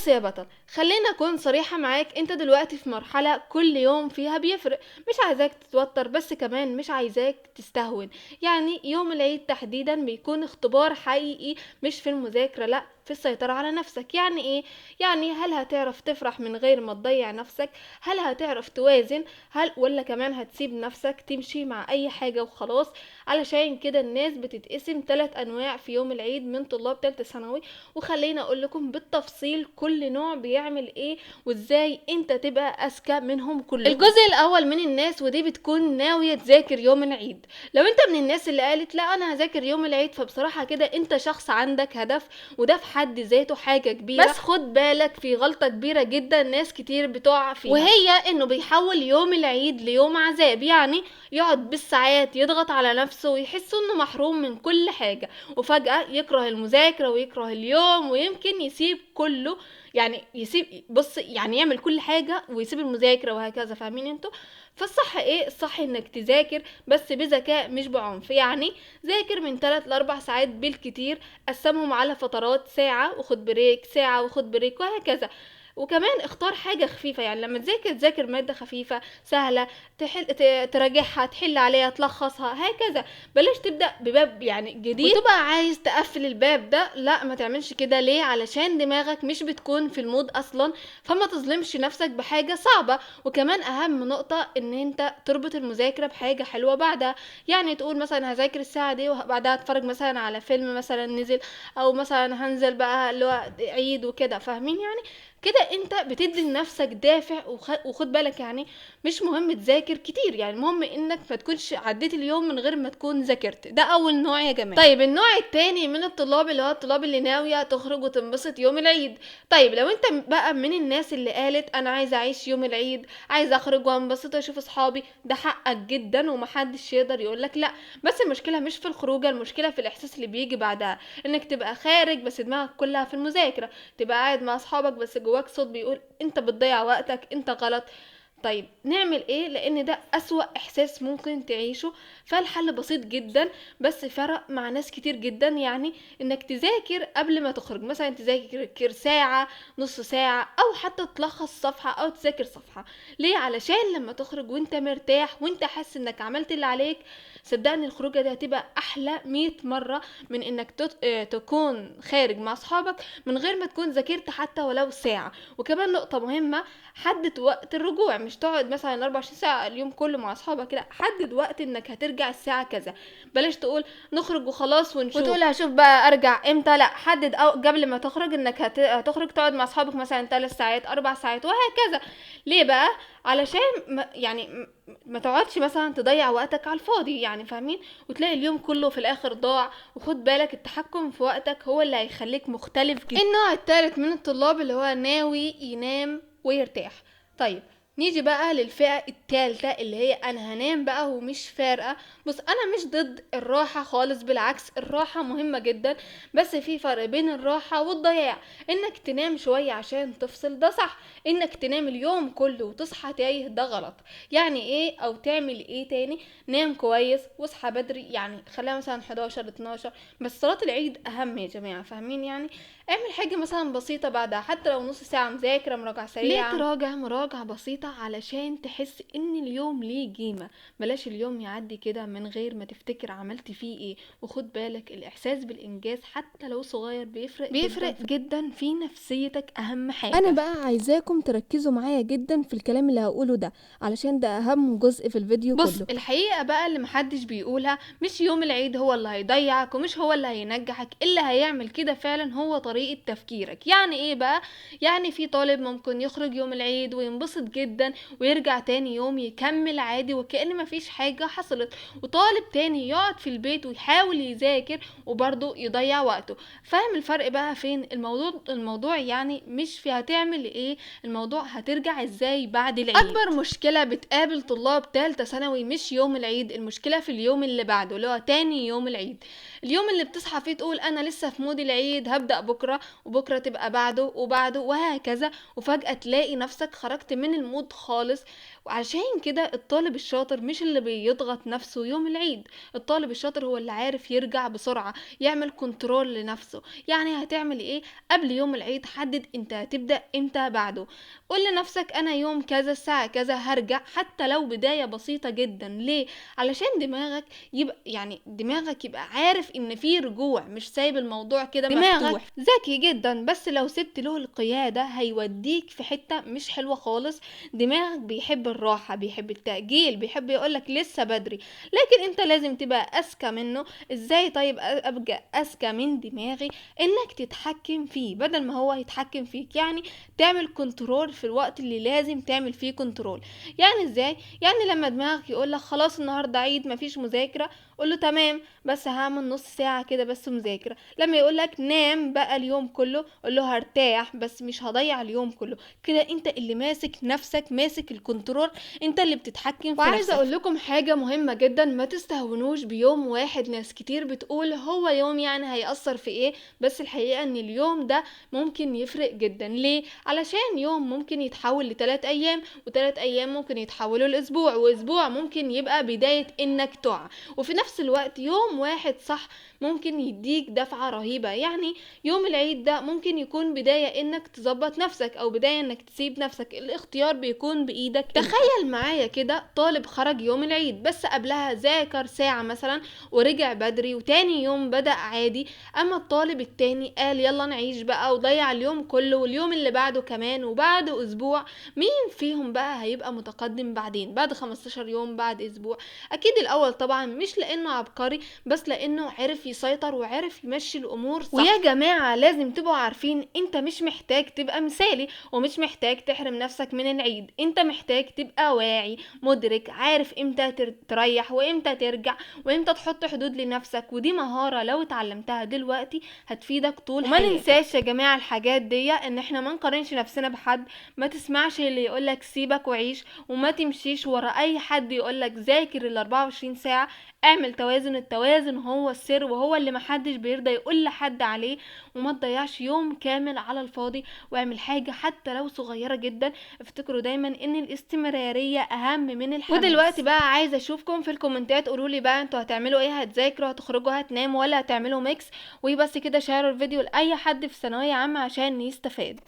بص يا بطل، خلينا اكون صريحة معاك، انت دلوقتي في مرحلة كل يوم فيها بيفرق، مش عايزاك تتوتر بس كمان مش عايزاك تستهون. يعني يوم العيد تحديدا بيكون اختبار حقيقي، مش في المذاكرة، لا في السيطرة على نفسك. يعني ايه؟ يعني هل هتعرف تفرح من غير ما تضيع نفسك؟ هل هتعرف توازن؟ هل ولا كمان هتسيب نفسك تمشي مع اي حاجة وخلاص؟ علشان كده الناس بتتقسم 3 انواع في يوم العيد من طلاب تالتة ثانوي، وخلينا اقول لكم بالتفصيل كل نوع بيعمل ايه وازاي انت تبقى اذكى منهم كلهم. الجزء الاول من الناس، ودي بتكون ناوية تذاكر يوم العيد. لو انت من الناس اللي قالت لا انا هذاكر يوم العيد، فبصراحة كده انت شخص عندك هدف، وده في حد ذاته حاجة كبيرة. بس خد بالك في غلطة كبيرة جدا ناس كتير بتقع فيها، وهي انه بيحول يوم العيد ليوم عذاب. يعني يقعد بالساعات يضغط على نفسه ويحس انه محروم من كل حاجة، وفجأة يكره المذاكرة ويكره اليوم، ويمكن يسيب كله، يعني يسيب، بص يعني يعمل كل حاجة ويسيب المذاكرة وهكذا. فاهمين انتوا؟ فالصح ايه؟ الصح انك تذاكر بس بذكاء مش بعنف. يعني ذاكر من 3 ل4 ساعات بالكتير، قسمهم على فترات، ساعة وخد break، ساعة وخد break، وهكذا. وكمان اختار حاجة خفيفة، يعني لما تذاكر تذاكر مادة خفيفة سهلة، تحل تراجعها، تحل عليها، تلخصها، هكذا. بلاش تبدأ بباب يعني جديد وتبقى عايز تقفل الباب ده، لا ما تعملش كده. ليه؟ علشان دماغك مش بتكون في ال mood اصلا، فما تظلمش نفسك بحاجة صعبة. وكمان اهم نقطة ان انت تربط المذاكرة بحاجة حلوة بعدها، يعني تقول مثلا هذاكر الساعة دي وبعدها اتفرج مثلا على فيلم مثلا نزل، او مثلا هنزل بقى اللي هو عيد وكده. فاهمين؟ يعني كده انت بتدي لنفسك دافع. وخد بالك يعني مش مهم تذاكر كتير، يعني المهم انك ما تكونش عديت اليوم من غير ما تكون ذاكرت. ده اول نوع يا جماعه. طيب النوع التاني من الطلاب اللي هو الطلاب اللي ناويه تخرج وتنبسط يوم العيد. طيب لو انت بقى من الناس اللي قالت انا عايزه اعيش يوم العيد، عايزه اخرج وانبسط واشوف اصحابي، ده حقك جدا ومحدش يقدر يقولك لا. بس المشكله مش في الخروجه، المشكله في الاحساس اللي بيجي بعدها، انك تبقى خارج بس دماغك كلها في المذاكره، تبقى قاعد مع اصحابك بس جواك صوت بيقول انت بتضيع وقتك، انت غلط. طيب نعمل ايه؟ لان ده اسوأ احساس ممكن تعيشه. فالحل بسيط جدا بس فرق مع ناس كتير جدا، يعني انك تذاكر قبل ما تخرج، مثلا تذاكر ساعة، نص ساعة، او حتى تلخص صفحة او تذاكر صفحة. ليه؟ علشان لما تخرج وانت مرتاح وانت حاسس انك عملت اللي عليك، صدقني الخروجة دي هتبقى احلى 100 مرة من انك تكون خارج مع اصحابك من غير ما تكون ذاكرت حتى ولو ساعة. وكمان نقطة مهمة، حدد وقت الرجوع، مش تقعد مثلا 24 ساعة اليوم كله مع اصحابك، لا حدد وقت انك هترجع الساعة كذا. بلاش تقول نخرج وخلاص ونشوف وتقول هشوف بقى ارجع امتى، لا حدد او قبل ما تخرج انك هتخرج تقعد مع اصحابك مثلا 3 ساعات 4 ساعات وهكذا. ليه بقى؟ علشان ما تقعدش مثلا تضيع وقتك على الفاضي، يعني فاهمين؟ وتلاقي اليوم كله في الاخر ضاع. وخد بالك التحكم في وقتك هو اللي هيخليك مختلف جدا. النوع الثالث من الطلاب اللي هو ناوي ينام ويرتاح. طيب نيجي بقى للفئة الثالثة اللي هي انا هنام بقى ومش فارقة. بص انا مش ضد الراحة خالص، بالعكس الراحة مهمة جدا، بس في فرق بين الراحة والضياع. انك تنام شوية عشان تفصل ده صح، انك تنام اليوم كله وتصحى تايه ده غلط. يعني ايه او تعمل ايه تاني؟ نام كويس واصحى بدري، يعني خليها مثلا 11 12، بس صلاة العيد اهم يا جماعة، فاهمين؟ يعني اعمل حاجة مثلا بسيطة بعدها، حتى لو نص ساعة مذاكرة، مراجعة سريعة. ليه تراجع مراجعة بسيطة؟ علشان تحس ان اليوم ليه قيمة، بلاش اليوم يعدي كده من غير ما تفتكر عملت فيه ايه. وخد بالك الاحساس بالانجاز حتى لو صغير بيفرق جدا في نفسيتك، اهم حاجة. انا بقى عايزاكم تركزوا معايا جدا في الكلام اللي هقوله ده، علشان ده اهم جزء في الفيديو. بص كله الحقيقة بقى اللي محدش بيقولها، مش يوم العيد هو اللي هيضيعك ومش هو اللي هينجحك، اللي هيعمل كده فعلا هو طريقة تفكيرك. يعني ايه بقى؟ يعني في طالب ممكن يخرج يوم العيد وينبسط جدا ويرجع تاني يوم يكمل عادي وكأن مفيش حاجة حصلت، وطالب تاني يقعد في البيت ويحاول يذاكر وبرضه يضيع وقته. فاهم الفرق بقى فين؟ الموضوع يعني مش في هتعمل ايه، الموضوع هترجع ازاي بعد العيد. اكبر مشكلة بتقابل طلاب تالتة ثانوي مش يوم العيد، المشكلة في اليوم اللي بعده اللي هو تاني يوم العيد. اليوم اللي بتصحى فيه تقول انا لسه في mood العيد، هبدأ بكرة، وبكرة تبقى بعده وبعده وهكذا، وفجأة تلاقي نفسك خرجت من ال mood خالص. وعشان كده الطالب الشاطر مش اللي بيضغط نفسه يوم العيد، الطالب الشاطر هو اللي عارف يرجع بسرعة، يعمل control لنفسه. يعني هتعمل ايه قبل يوم العيد؟ حدد انت هتبدأ امتى بعده، قول لنفسك انا يوم كذا الساعة كذا هرجع، حتى لو بداية بسيطة جدا. ليه؟ علشان دماغك يبقى، يعني دماغك يبقى عارف ان في رجوع، مش سايب الموضوع كده مفتوح. ذكي جدا، بس لو سبت له القيادة هيوديك في حتة مش حلوة خالص. دماغك بيحب الراحة، بيحب التأجيل، بيحب يقولك لسه بدري، لكن انت لازم تبقى اذكى منه. ازاي طيب ابقى اذكى من دماغي؟ انك تتحكم فيه بدل ما هو يتحكم فيك، يعني تعمل control في الوقت اللي لازم تعمل فيه control. يعني ازاي؟ يعني لما دماغك يقولك خلاص النهارده عيد مفيش مذاكرة، قول له تمام بس هعمل نص ساعة كده بس مذاكرة. لما يقولك نام بقى اليوم كله، قول له هرتاح بس مش هضيع اليوم كله. كده انت اللي ماسك نفسك، ماسك ال control، انت اللي بتتحكم في نفسك. وعايزة اقول لكم حاجة مهمة جدا، ما تستهونوش بيوم واحد. ناس كتير بتقول هو يوم يعني هيأثر في ايه، بس الحقيقة ان اليوم ده ممكن يفرق جدا. ليه؟ علشان يوم ممكن يتحول ل3 ايام، و3 ايام ممكن يتحولوا لاسبوع، واسبوع ممكن يبقى بداية انك تقع. وفي نفس الوقت يوم واحد صح ممكن يديك دفعة رهيبة. يعني يوم العيد ده ممكن يكون بداية انك تظبط نفسك، او بداية انك تسيب نفسك، الاختيار بيكون بايدك. تخيل معايا كده طالب خرج يوم العيد بس قبلها ذاكر ساعة مثلا ورجع بدري، وتاني يوم بدأ عادي. اما الطالب التاني قال يلا نعيش بقى وضيع اليوم كله واليوم اللي بعده كمان وبعده اسبوع. مين فيهم بقى هيبقى متقدم بعدين، بعد 15 يوم، بعد اسبوع؟ اكيد الاول طبعا، مش لانه عبقري، بس لانه عرف يسيطر وعرف يمشي الامور صح. ويا جماعة لازم تبقوا عارفين انت مش محتاج تبقى مثالي، ومش محتاج تحرم نفسك من العيد، انت محتاج تبقى واعي مدرك، عارف امتى تريح وامتى ترجع وامتى تحط حدود لنفسك. ودي مهارة لو اتعلمتها دلوقتي هتفيدك طول حياتك. وما ننساش يا جماعة الحاجات دي، ان احنا ما نقارنش نفسنا بحد، ما تسمعش اللي يقولك سيبك وعيش، وما تمشيش ورا اي حد يقولك ذاكر ال 24 ساعة. اعمل توازن، التوازن هو السر وهو اللي محدش بيرضى يقول لحد عليه. وما تضيعش يوم كامل على الفاضي، واعمل حاجة حتى لو صغيرة جدا. افتكروا دايما ان الاستمرارية اهم من الحماس. ودلوقتي بقى عايزة اشوفكم في الكومنتات، قولولي بقى انتوا هتعملوا ايه، هتذاكروا، هتخرجوا، هتناموا، ولا هتعملوا mix؟ وبس كده، شيروا الفيديو لاي حد في ثانوية عامة عشان يستفاد.